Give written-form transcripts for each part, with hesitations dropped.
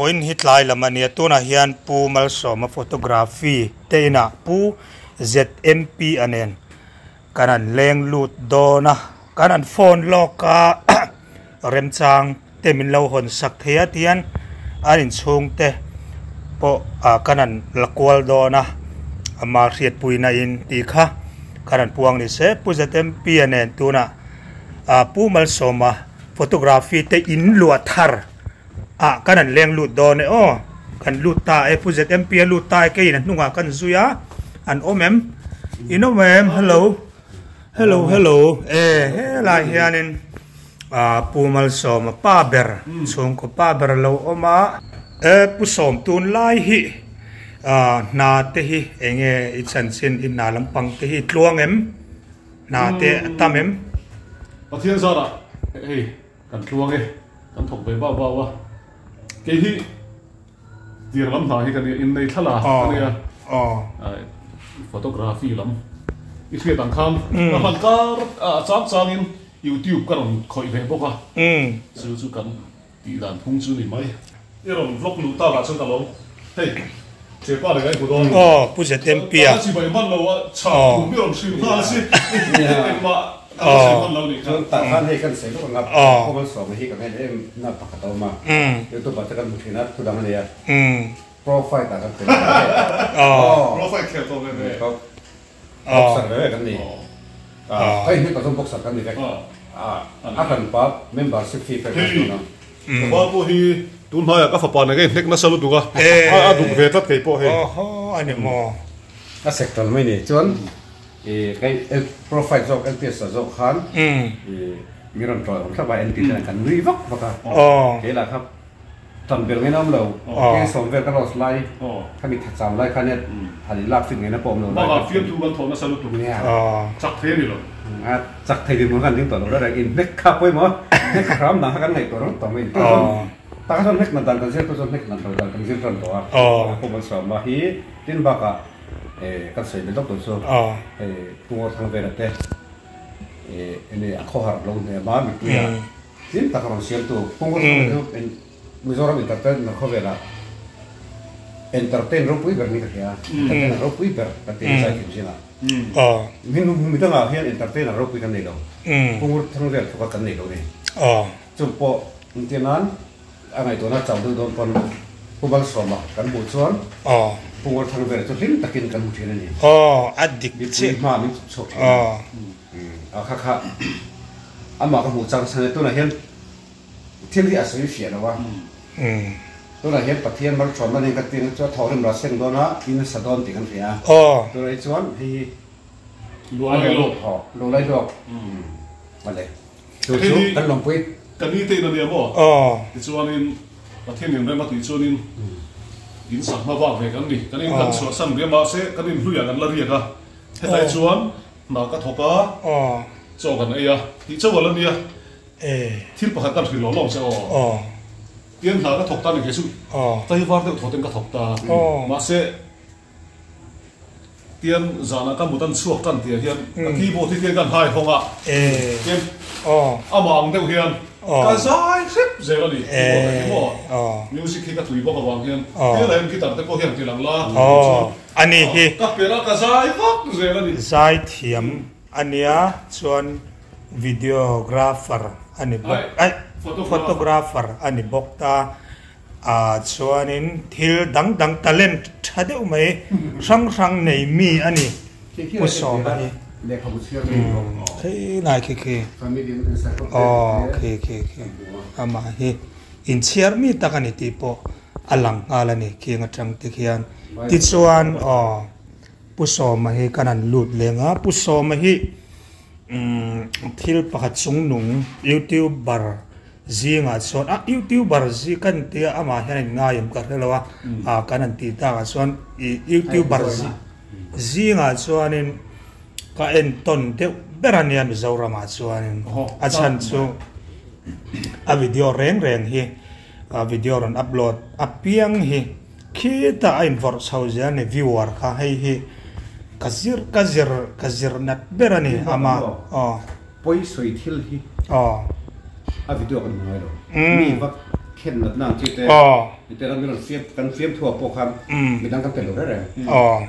Vawiin hi tlai lam a nia tunah hian Pu Malsawma photography te inah Pu ZMP a nen kan han leng lut dawn a kan han phone lawk a remchang te min lo hawn sak thei a tihian an inchhung te pawh ah kan han la kual dawn a ama hriatpuina in tih kha kan han puang ni se Pu ZMP a nen tunah ah Pu Malsawma photography te in luah thar ah kan han leng lut dawn e aw kan lut ta e Pu ZMP a lut ta e keiin a hnungah kan zui a an awm em in awm em hello hello hello e helai hianin ah Pu Malsawma pa ber chhungkaw pa ber a lo awm a e Pu Sawm tunlai hi ah hna te hi eng nge i chanchin i hna lampang te hi tluang em hna te a tam em. Pathian zarah hei Kan tluang e, kan thawk ve bau bau a. Kei hi tiang lam hna hi ka nia, innei thla la ka nia. Photography lam i hriat ang khan ka hman kar a chang changin YouTube ka rawn khawih ve bawk a. Chu chu kan tih dan phung chu ni mai. I rawn vlog luh tak ah chuan ka lawm. Hei, Chepa leh ka i hmu dawn. Aw, Pu ZMP a. Ka chibai hman lo a, chhak thu mi rawn hrilh nghal si. Engmah ka la sawi hman lo nih kha. Chuan tah khan hei kan sawi lawk ang a, Khawmal Sawma hi ka ngaih em na pakhat a awm a, YouTube ah te kan hmu thin a, thu dang a nei a, profile ah kan tel ve ve. Profile khel tawh ve ve. Boxer ve ve kan ni. Ka inhnek ah chuan boxer kan ni vek. A hranpa membership fee pek kan dawn a. Ka pa pawh hi tun hnaiah ka fapa nen ka inhnek nasa lutuk a, a duk ve tlat kei pawh hei. Awhaw a ni maw? A sek tal mai ni. Chuan i profile zawk LPS ah zawk khan i mi rawn ṭawih awm thlap a, NT te kan nui vak vak a. Kei lah kha Tan ber ngaina awm lo, ke sawm vel ka loss lai, khami tha chau lai khan hian han in lak fit ngaina pawh awm lo lai. Bakah fiamthu kan thawh nasa lutuk, chak thei a ni lo. A chak thei dinhmun khan ding tawh lo reng reng, in hnek kha pawimawh, hnek hram dang kha kan ngaihtuah reng tawh mai. Tu chuan taka chuan hnek nat dan kan zir, tu chuan hnek nat lo dan kan zir tan tawh a. Pawh Malsawma hi tin bakah kan sawi leh lawk tur chu hei Pu Ngawrthangvela te enge a khawhar lo hnem a mipuiah. Hlim tak a rawn siamtu Pungur Thanga chu Mizoram entertainment khawvelah entertain ropui ber niin ka hria a, entertainer ropui ber ka ti zai thim zingah. Mi dangah hian entertainer ropui kan nei lo, Pungur Thang vel thuka kan nei lo ni. Chung pawh engtir nan a ngaihtuahna chau deuh dawn pawn Pu Malsawma kan hmuh chuan Pungur Thang vel chu hlim takin kan hmu thin a ni. Mipui hma min chhuak thin a. A kha kha amah ka hmuh chang chhan e tunah hian thil hi a sawi fiah lo a tunah hian Pathian malthawnna nen ka tin chu a thawhrim rah seng dawn a in a sa dawn tih kan hria a tunah hi chuan hei hi Lualai lawk mawle chu chu kan lawmpui ka ni te in a nia maw tichuanin Pathian in rem a tih chuanin in sak hma vak ve kan ni kan in kan chhuahsan ve mahse kan inhluiah kan la riak a hetlai chuan Hna ka thawk a, chaw kan ei a, tih chauh a la nia. Thil pakhat kan hrilh lawh lawk che aw. Tian hna ka thawk ta ni kei chu tlaivar deuh thaw ten ka thawk ta. Mahse, tian zanah ka mut an chhuak tan tih ah hian ka keyboard hi tian kan hai hawng a, tian amah ang deuh hian ka zai hrep zel a ni keyboard ah hi maw. Music hi ka tui bawk avang hian tian ah hian guitar te pawh hian ti lang la chuan A ni hi. Ka per a ka zai vak zel a ni. Zai thiam a nia chuan videographer a ni bawk aih photographer a ni bawk ta ah chuanin thil dang dang talent tha deuh mai hrang hrang nei mi a ni Pu Sawma hi. Hei lai khi khi aw khi khi khi amah hi inchhiar mi tak a ni tih pawh a lang nghal a ni khing atang te khian tichuan aw Pu Sawma hi kan han lut leng a Pu Sawma hi umm thil pakhat chung nung youtuber zingah chuan a youtuber zi kan tia amah hian a in ngai em ka hre lo a ah kan han tih takah chuan ih youtuber zingah chuanin ka entawn deuh ber a nia Mizoramah chuanin a chhan chu a video reng reng hi. A video rawn upload apiang hi khitah a invawrh chho zel a ni viewer kha hei hi ka zir ka zir ka zir nat ber a ni ama aw. Pawi sawi thil hi aw a video kan hmu ngai lo mi va Khen natna ang chi te, mite ram min rawn fiam, kan fiam thu ah pawh khan midang kan tel lo reng reng.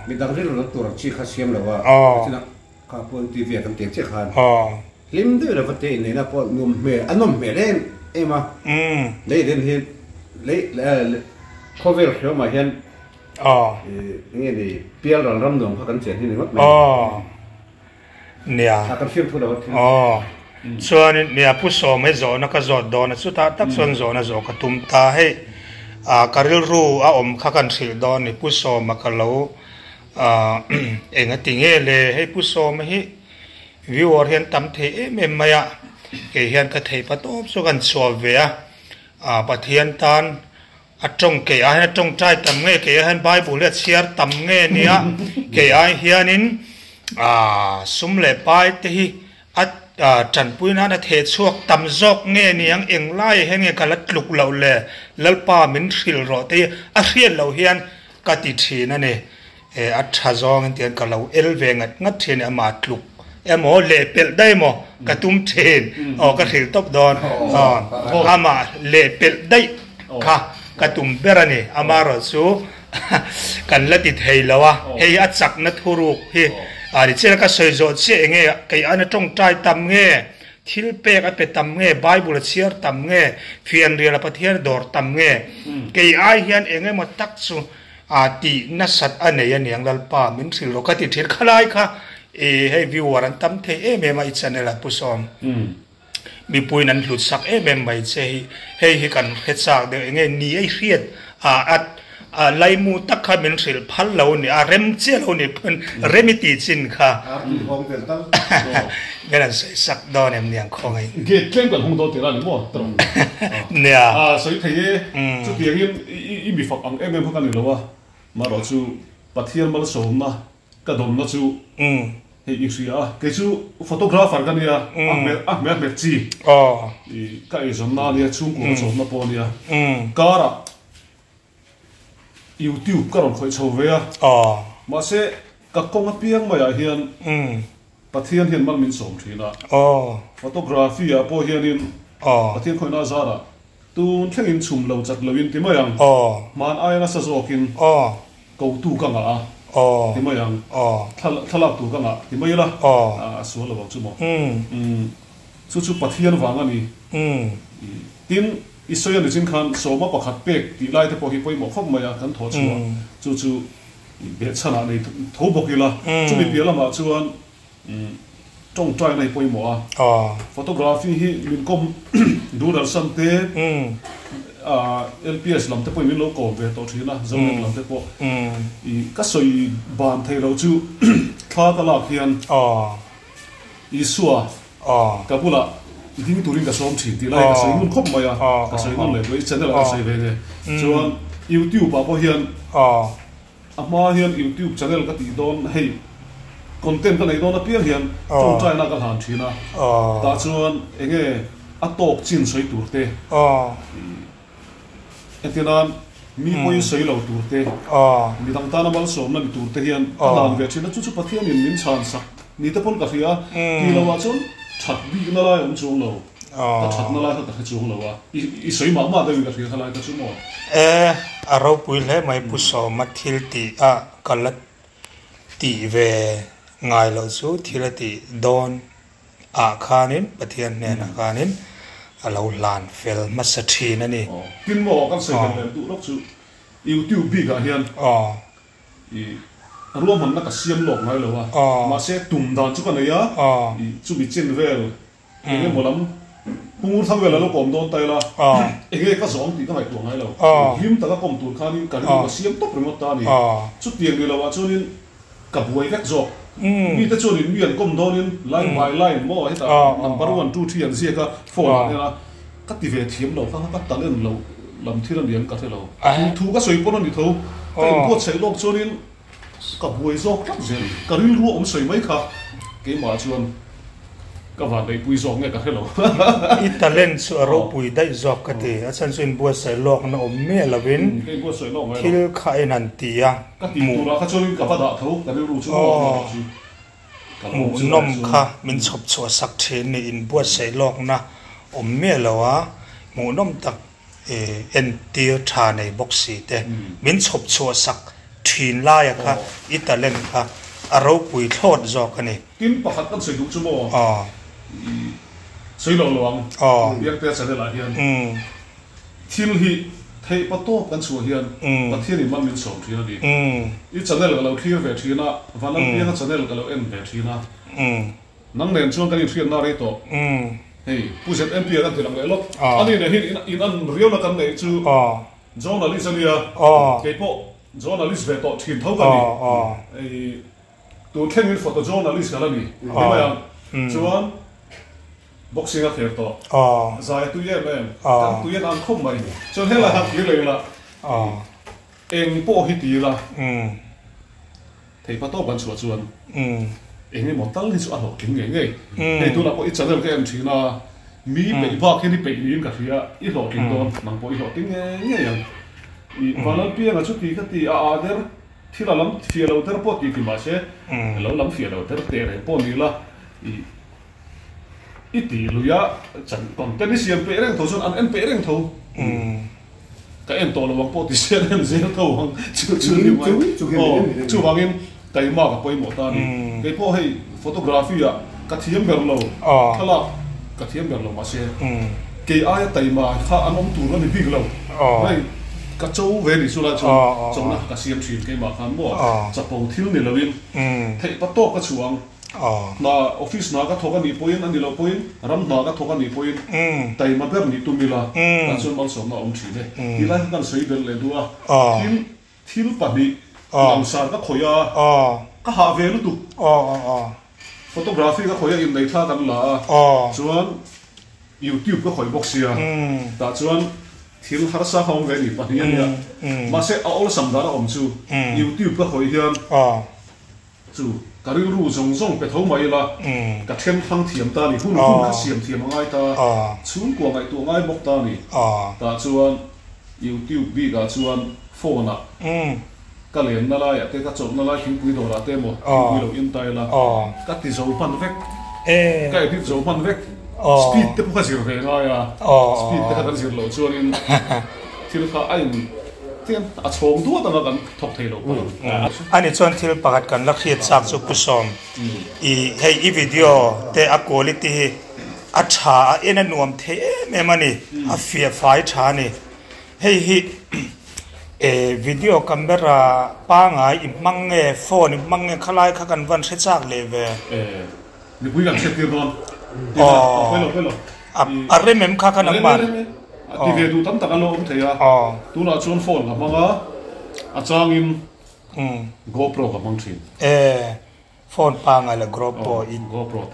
Midang rilru lam tur ang chi kha siam lo a, china kha pawn TV ah kan tiang chiah khan hlim deuh lova te inneihna pawh nuam hmel, a nawm hmel em em a. Lei den hi lei khawvel hreawmah hian eng nge ni pial ral ram nuam kha kan chen hi ni ngawt mai. Nia. Kan fiam thu lo a thil. Aw. Chuanin nia Pu Sawm he zawhna ka zawt dawn a, chutah tak chuan zawhna zawh ka tum ta. Hei ka rilru a awm kha kan hrilh dawn ni Pu Sawma ka lo eng a ti nge le, hei Pu Sawma hi viewer hian tam thei em em mai a, kei hian ka thei pa tawp chu kan chhuah ve a, Pathian tan A tawng kei ai hian a tawngtai tam nge, kei ai hian Bible hi a chhiar tam nge nia, kei ai hianin sum leh pai te hi a tanpui nan a theh chhuak tam zawk nge niang, englaiah hian nge ka la tluk loh le, Lalpa min hrilh rawh te hi a hriat loh hian ka ti thin a ni. A tha zawngin tihian ka lo el ve ngat ngat thin amah tluk emaw lehpelh daih emaw ka tum thin aw ka hrilh tawp dawn aw amah lehpelh daih kha ka tum ber a ni amaherawh chu kan la ti thei lo a hei a chakna thuruk hi a ni chiah ka sawi zawh chiah eng nge kei aina tawngtai tam nge thil pek a pe tam nge bible a chhiar tam nge fianrial a Pathian a dawr tam nge kei ai hian eng emaw tak chu A tih nasat a nei aniang Lalpa min hrilh rawh ka ti thin khalai kha i hei viewer an tam thei em em a i channel ah Pu Sawm mipuiin an hlut sak em em mai che hi hei hi kan hre chak deuh enge ni a i hriat a a laimu tak kha min hrilh phal lo ni a rem chiah lo ni pawn rem i tih chin kha min an sawi sak dawn em niang khawngaih. Gate tlem kan hung dawn tih la ni maw tawng. Nia. A sawi thei e chutiangin I mi fak ang em em kha ka ni lo a, marawh chu Pathian malsawmna ka dawnna chu hei i hria a, kei chu photographer ka nia, a hmel a hmel hmet chi i ka eizawnna a nia, chhungkua ka chawmna pawh a nia, karah YouTube ka rawn khawih chho ve a, mahse ka kawng apiang maiah hian Pathian hian mal min sawm thin a, photography ah pawh hianin Pathian khawihna zarah Tun thlengin chhum lo chat loin ti mai ang. Hman aia nasa zawkin kotu ka ngah a ti mai ang. Thlalak tur ka ngah ti mai ila a sual lo ang chu maw. Chu chu Pathian vang a ni. Tin, i sawi a ni chin khan sawma pakhat pek tih lai te pawh hi pawimawh khawp mai a kan thawh chhuah. Chu chu behchhanah nei tho bawk ila. Chumi piah lamah chuan Tawngtaina hi pawimawh a, photography hi min kawm Doordarshan te, LPS lam te pawhin min lo kawm ve tawh thin a, Zonet lam te pawh. I ka sawi ban thei lo chu thla ka lak hian Isua ka bulah ding turin ka sawm thin tih lai ka sawi ngun khawp mai a, ka sawi nawn leh duai, channel ah ka sawi ve nge. Chuan YouTube ah pawh hian A hma hian YouTube channel ka tih dawn hei content ka neih dawn apiang hian tawngtaina ka hlan thin a, tah chuan enge a tawk chin sawi tur te, entir nan mi pawhin sawi lo tur te, midang tana malsawmna ni tur te hian ka hlan ve thin a, chu chu Pathianin min chhan sak ni te pawn ka hria, tih loh ah chuan that bikna lai a awm chuang lo. Ka thatna lai kha ka hre chuang lo a, i sawi mah mah deuhin ka hria kha lai kha chu maw? E, a ropui hle mai Pu Sawma thil tih a ka la tih ve ngai loh chu thil a tih dawn ah khanin Pathian hnenah khanin a lo hlan fel hmasa thin a ni. Tin maw kan sawi hlel leh duh lawk chu YouTube bik ah hian I ruahmanna ka siam lawk ngai lo a, mahse tum dan chu ka nei a, i chumi chin vel Eng emaw lam Pungur thang vel a lo kawm dawn ta ila, eng nge ka zawng tih ka ngaihtuah ngai lo. Hlim taka kawm tur khanin ka rilru ka siam tawp ringawt ta a ni. Chutiang ni loah chuanin ka buai vek zawk. Mite chuanin mi an kawm dawnin line by line maw hetah number one two three an ziak a, phone ah nen a, ka ti ve thiam lo kha kha ka talent lo lam thil a ni ang ka hre lo. Thu ka sawi pawn a ni tho. Ka inbuatsaih lawk chuanin Ka buai zawk tlat zel, ka rilru a awm sawi mai kha keimah chuan ka van neihpui zawk nge ka hre lo. I talent chu a ropui daih zawk ka ti, a chhan chu inbuatsaih lawkna awm miah lovin thil kha a inhan ti a. Ka tih turah kha chuanin ka va dah tho, ka rilru chu maw chu ka lo awm chu Hmuhnawm kha min chhawp chhuah sak thin ni, inbuatsaih lawkna awm miah lo a, hmuhnawm tak. Entir tha nei bawk si te min chhawp chhuah sak thin laia kha i talent kha a ropui thlawt zawk a ni. Tin, pakhat kan sawi duh chu maw? I sawi lo lo ang. Biaktea channel ah hian thil hi theih pa tawp kan chhuah hian Pathian in man min sawm thin a ni. I channel ka lo thlir ve thin a, Vanlalpianga channel ka lo en ve thin a. Nang nen chuan kan inhriatna rei tawh. Hei, Pu ZMP a kan ti lang leh lawk. Ani nen hian in an riauna kan neih chu journalist a nia. Kei pawh journalist ve tawh thin tho ka ni. Hei, tun thlengin photo journalist ka la ni. Ni mai ang. Chuan boxing a kher tawh. Zai a tui em em. Kan tui a nan khawp mai. Chuan helai han kir leh ila. Eng pawh hi ti ila. Theipa tawp an chhuah chuan eng emaw tal hi chu a hlawhtling ngei ngei. Hei tunah pawh i channel ka en thin a, mi peih bak hian i peih niin ka hria, i hlawhtling dawn, nang pawh i hlawhtling ngei ngei ang. I Vanlalpianga chu ti ka ti a ah der, thil a lam fiah lo der pawh ti ti mahse, lo lam fiah lo der teh reng pawh ni la, i i ti lui a, chan content i siam peih reng tho chuan an en peih reng tho. Ka en tawh lo ang pawh ti se an en zel tho ang chu chu ni mai. Aw chuvangin taima ka pawimawh ta a ni. Kei pawh hei photography ah ka thiam ber lo, thlalak ka thiam ber lo mahse kei aia taima kha an awm tur a ni bik lo. Hei ka cho ve ni chu lai chuan chona ka siam thin keimah khan maw chapo thil ni loin theih pa tawk ka chhuah ang. Hna, office hna ka thawk a nih pawhin, a ni loh pawhin, ram hna ka thawk a nih pawhin taima ber nih tum ila, tah chuan malsawmna a awm thin e. Ti lai kha kan sawi belh leh duh a, tin, thil pahnih langsar ka khawih a, ka hah ve lutuk. Photography ka khawih a, inneih thla kan la a, chuan YouTube ka khawih bawk sia, tah chuan thil harsa kha awm ve ni pahnih a nia. Mahse, a awlsam dan a awm chu, YouTube ka khawih hian, Chu ka rilru zawng zawng pe tho mai ila, ka then thlang thiam ta ni, hun hun kha siam thiam a ngai ta, chhungkua ngaihtuah ngai bawk ta ni. Tah chuan YouTube bik ah chuan phone ah ka lenna lai ah te, ka chawlhna lai thingpui dawr ah te emaw thingpui lo in ta ila, ka ti zo hman vek, ka edit zo hman vek, speed te pawh ka zir ve ngai a, speed te kha kan zir loh chuanin thil kha a in. Tiang a chhawng duat anga kan thawk thei lo pawh ang. Ani chuan thil pakhat kan la hriat chak chu Pu Sawm, i hei i video te a quality hi a tha a en a nuam thei em em a ni, a fiah fai tha a ni. Hei hi e video camera pangai i hmang nge phone i hmang nge khalai kha kan van hre chak leh ve. E mipui kan hriat tir dawn. Aw pawi lo pawi lo. A rem em kha kha nangmah. A rem e rem e. A ti ve duh tam tak an lo awm thei a. Tunah chuan phone ka hmang a, a changin GoPro ka hmang thin. E phone pangai leh GoPro i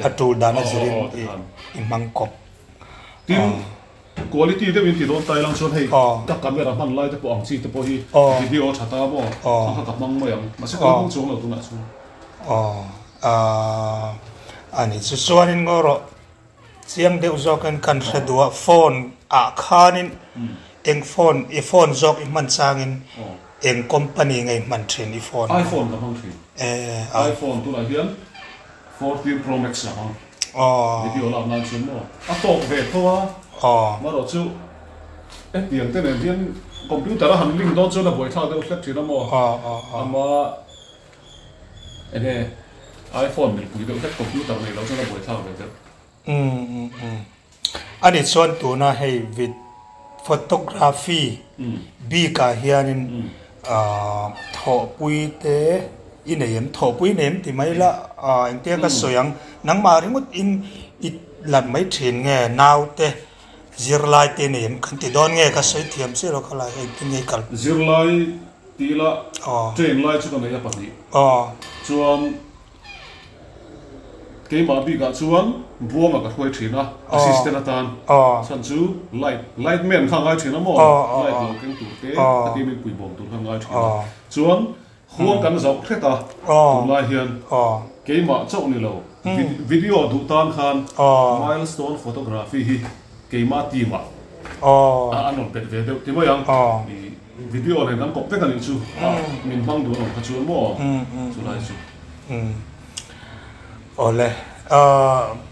a tul dan a zirin i hmang kawp. Tin quality deuh in ti dawn ta ilang chuan hei ka camera hman lai te pawh ang chi te pawh hi video a tha ta maw kha kha ka hmang mai ang. Mahse ka la hmang chuang lo tunah chuan. Aw a ni chu chuanin ngaw rawh. Chiang deuh zawkin kan hre duh a, phone ah khanin eng phone, i phone zawk i hman changin eng company nge i hman thin i phone kha? iPhone ka hmang thin. iPhone tunah hian 14 Pro Max ka hmang. Video lak nan chuan maw a tawk ve tho a, marawh chu hetiang te nen hian computer a han link dawn chuan a buaithlak deuh hlek thin a maw, ama Enge iPhone milpui deuh hlek computer nei lo chuan a buaithlak ve deuh. Umm umm. Ani chuan tuna hei vid photography bik ah hianin ahh thawhpui te i nei em thawhpui i nei em ti mai la ahh engtia ka sawi ang nangmah ringawt in i lat mai thin nge naute zirlai te i nei em kan ti dawn nge ka sawi thiam chiah lo khalai engtin nge i kal. Zirlai Ti ila train lai chu ka nei a pahnih. Chuan keimah bikah chuan Buanga ka hruai thin a, assistant atan. Chhan chu light, light man kha a ngai thin a maw? Light lo keng tur te, ka ti min puibawm tur kha a ngai thin a. Chuan huang kan zauh hret a, tunlai hian keimah chauh ni lo, video duh tan khan milestone photography hi keimah team ah an rawn pet ve deuh ti mai ang. Video nen kan kawp vek a nih chu a min hmang duh ang kha chuan maw chu lai chu. Awle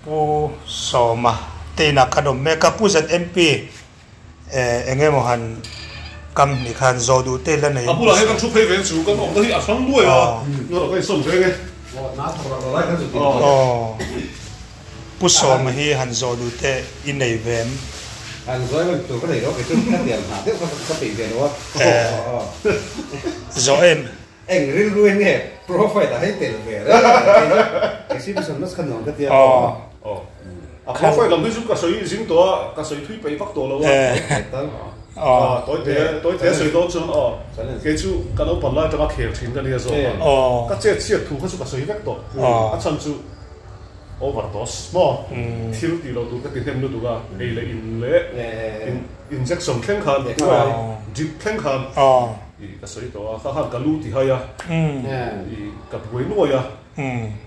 Pu Sawma te inah kan awm mek a, Pu ZMP Eng emaw han kam hnih khan zawh duh te la nei A bulah hian kan thu phei ve chu kan awmna hi a hrang nuai a, ngarawh ka insawn reng e. Aw Pu Sawma hi han zawh duh te i nei ve em? Han zawi reng tur ka nei lo, kei chu ka tiang hna deuh kha ka peih ve lo a. Zawh em? Eng rilru in nge profile ah hei tel ve reng kei chu exhibition nasa kha nuam ka tia aw. A profile lam hi chu ka sawi zing tawh a, ka sawi thui peih vak tawh lo a. Tawi te tawi te sawi dawn chuan aw kei chu ka naupang lai atanga khel thin ka nia zawk a, ka chet chhiat thu kha chu ka sawi vek tawh. A chhan chu overdose maw thil tih loh tur ka ti hnem lutuk a, ei leh in leh injection thleng khan drip thleng khan I ka sawi tawh a, kha khan ka lu ti hai a, i ka buai nuai a,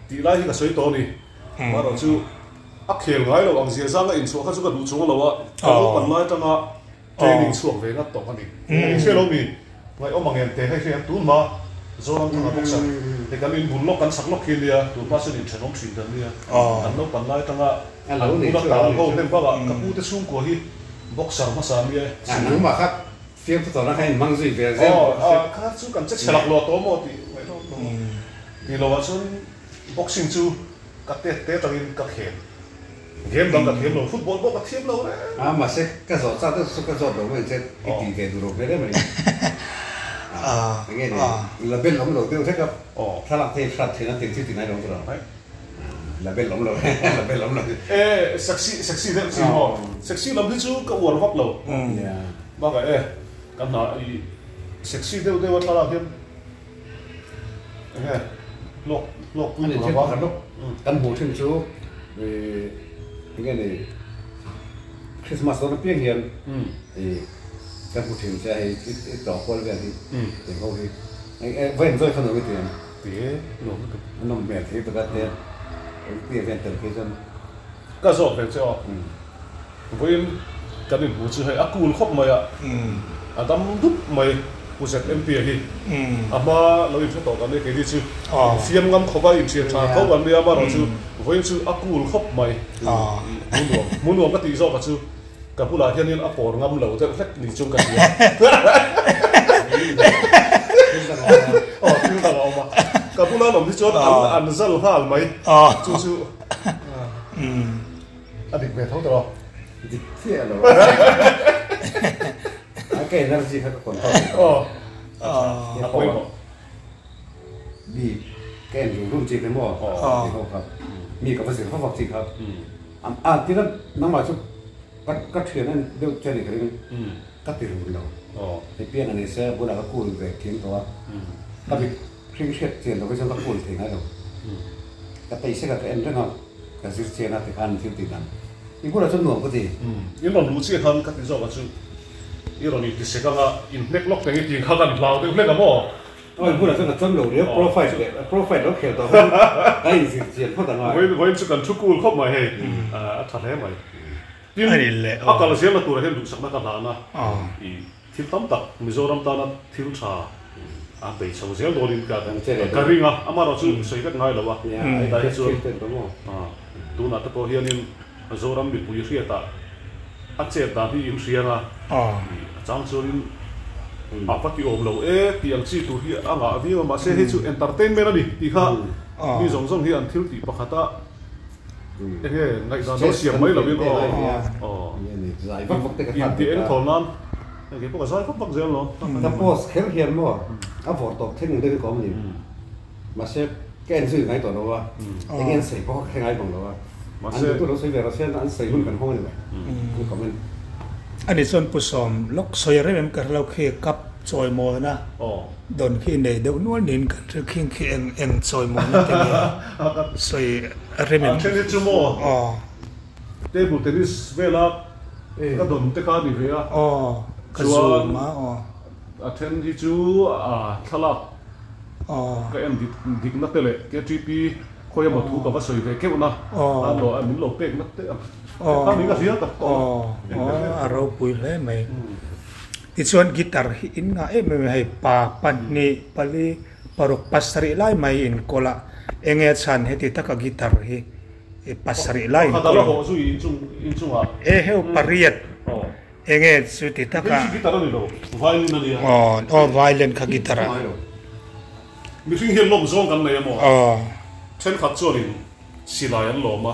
tih lai hi ka sawi tawh a ni. Amaherawh chu a khel ngai lo ang zia zanga inchhuah kha chu ka duh chung lo a, ka naupan lai atanga training chhuak ve ngat tawh a ni. I hria lo mi? Ngaihawm ang em te hei hria tun hma Zoram thanga boxer hei kan inbul lawk kan chak lawk khi nia, tun hma chuan inthenawm thin kan nia. Kan naupan lai atanga an bula tal ho hnem bakah ka pu te chhungkua hi boxer hmasa a nia e. Nangmah kha Fiamthu tawhna kha in hmang zui ve zel bawk a. Aw, kha chu kan che chhe lak lo tawh maw tih ngaihtuah lo. Tih lo ah chuan boxing chu ka tet te atangin ka khel. Game dang ka thiam lo, football pawh ka thiam lo reng. A, mahse ka zawh chak deuh chu ka zawt lo mai che, i tih ve duh lo hmel em mai. Enge ni, label awm lo deuh hlek a, thlalak te hi hrat thin a tih chu ti ngai lo tur ang. Label awm lo, label awm lo. E, sexy, sexy deuh chi maw? Sexy lam hi chu ka uar vak lo. Bakah e, kan hna i sexy deuh deuh a thlalak hian enge hlawk hlawk pui tur a vang. Kan hmuh thin chu enge ni Christmas dawn apiang hian i kan hmu thin che a hei i tlawh kual vel hi eng ho hi va enjoy kha nuam i ti em? Ti e, nuam lutuk. A nawm hmel thei tak a te eng tia vel tel phei chuan. Ka zawk ve che aw. Vawiin kan inhmu chu hei a cool khawp mai a, a dam dup mai Pu ZMP a hi. A hma lo inhre tawh kan nia keini chu infiam ngam khawp a, inhriat tha tho kan nia amaherawh chu vawiin chu a cool khawp mai. Hmu nuam hmu nuam ka tih zawk a chu ka bulah hianin a pawr ngam lo deuh hlek ni chung ka hria. Aw thil dang a awm a, ka bula an awm hi chuan an zal nghal mai chu chu. A dik ve tho tawh a. Dik chiah lo. A ka energy kha ka control thei tawh. Aw. A pawimawh. Mi ka en rum rum chi te maw ti ho kha. Mi ka va zir vak vak chi kha. A tina nangmah chu ka ka thian en deuh che ni ka ring. Ka ti rum lo. Hei pian a ni se bulah ka cool ve thin tawh a. Ka mit hring hriat chian lo hi chuan ka cool thei ngai lo. Ka tei sek a ka en reng a. Ka zir chian a tikhan thil tih dan i bulah chuan nuam ka ti. In rawn luh chiah khan ka ti zawk a chu i rawn inti sek anga in hnek lawk teng i tih kha kan hlau deuh hlek a maw? Aw i bulah chuan ka chawm lo riau profile leh profile lo khel tawh khan ka inzir chian phawt ang a. Vawiin chu kan thu cool khawp mai hei a tha hle mai. Tin a kal zel na turah hian duhsakna ka hlan a i Thil tam tak Mizoram tana thil tha a bei chho zel dawnin ka ka ring a, amaherawh chu sawi vek ngai lo a, hetah hi chuan tunah te pawh hianin Zoram mipui hriatah a chet dan hi in hriang a, a chang chuanin a va ti awm lo e tih ang chi tur hi a ngah viau a, mahse hei chu entertainment a ni tih kha mi zawng zawng hi an thil tih pakhata Enge ngaihdan lo siam mai lovin aw aw intih eng thawn nan hei kei pawh ka zai vak vak zel lo. Ka post kher hian maw a vawr tawp thleng ang deuh hi ka awm ni. Mahse ka en zui ngai tawh lo a, enge an sawi pawh ka hre ngai bang lo a. An duhtu lo sawi ve rawh se an sawi hun kan hawng a ni mai an comment. Ani chuan Pu Sawm lawk sawi rem em ka hre lo khi cup chawimawina. Dawn khi nei deuh nual niin kan hre khing khi eng eng chawi mawina te nge sawi a rem em? A then hi chu maw table tennis vela ka dawn te kha a ni ve a, chuan a then hi chu a thlalak ka en dik dikna te leh KTP khawi emaw thu ka va sawi ve keuhna a lo min lo pekna te ang kha ni ka hria tak tawh a ropui hle mai. Tichuan guitar hi in ngah em em a hei pa pahnih pali paruk pasarih lai mai in kawl a enge a chhan heti taka guitar hi pasarih lai in kawl e heu pariat Enge chu ti taka. Hei chu guitar a ni lo, violin a nia. Aw, aw violin kha guitar a. Mihring hian lawm zawng kan nei a maw? Aw. Thenkhat chuanin silai an lawm a,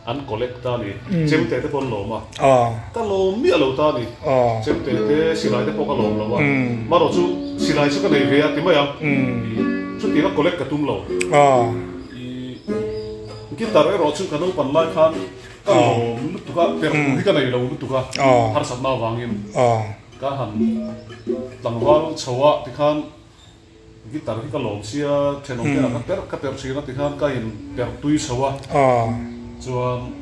an collect ta a ni. Chemte te pawh an lawm a, ka lawm miah lo ta a ni. Chemte te silai te pawh ka lawm lo a, marawh chu silai chu ka nei ve a ti mai ang. Chutianga collect ka tum lo. Guitar erawh chu ka naupan lai khan ka lawm lutuk a, perh tur hi ka nei lo lutuk a, harsatna avangin ka han tlangval chho a tikhan Guitar hi ka lawm sia, thenawm te ah ka perh ka perh thin a tikhan ka in perh tui chho a, chuan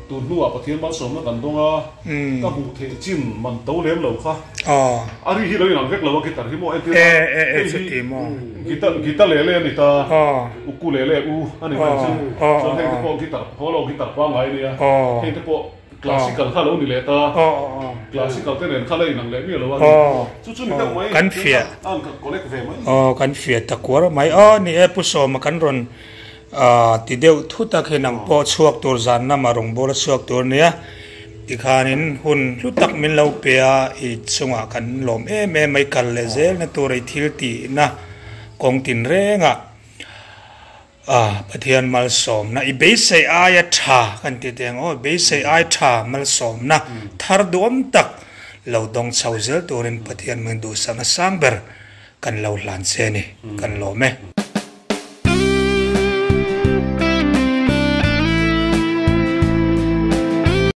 tun hnuah Pathian malsawmna kan dawng a, ka hmuh theih chin man to lem lo kha, a ri hi lo inang vek lo a guitar hi maw entir a, hei hi guitar guitar lele a ni ta, ukulele u a ni mai chu, chuan heng te pawh guitar hollow guitar pangngai a nia, heng te pawh. Classical kha lo ni leh ta. Classical te nen kha la inang leh miah lo a ni. Chu chu ni deuh mai. Kan fiah. An ka collect ve mai. Aw kan fiah ta kuar mai. Aw ni e Pu Sawma kan rawn ti deuh thut a khi nang pawh chhuak tur zan lama rawngbawla chhuak tur nia. Tikhanin hun hlu tak min lo pe a i chungah kan lawm em em mai kal leh zelna tur i thil tihna kawng tin rengah. A, Pathian malsawmna i beisei aia tha kan ti teh ang aw, beisei ai tha malsawmna thar duhawm tak lo dawng chho zel turin Pathian min duhsakna sang ber kan lo hlan che a ni, kan lawm e.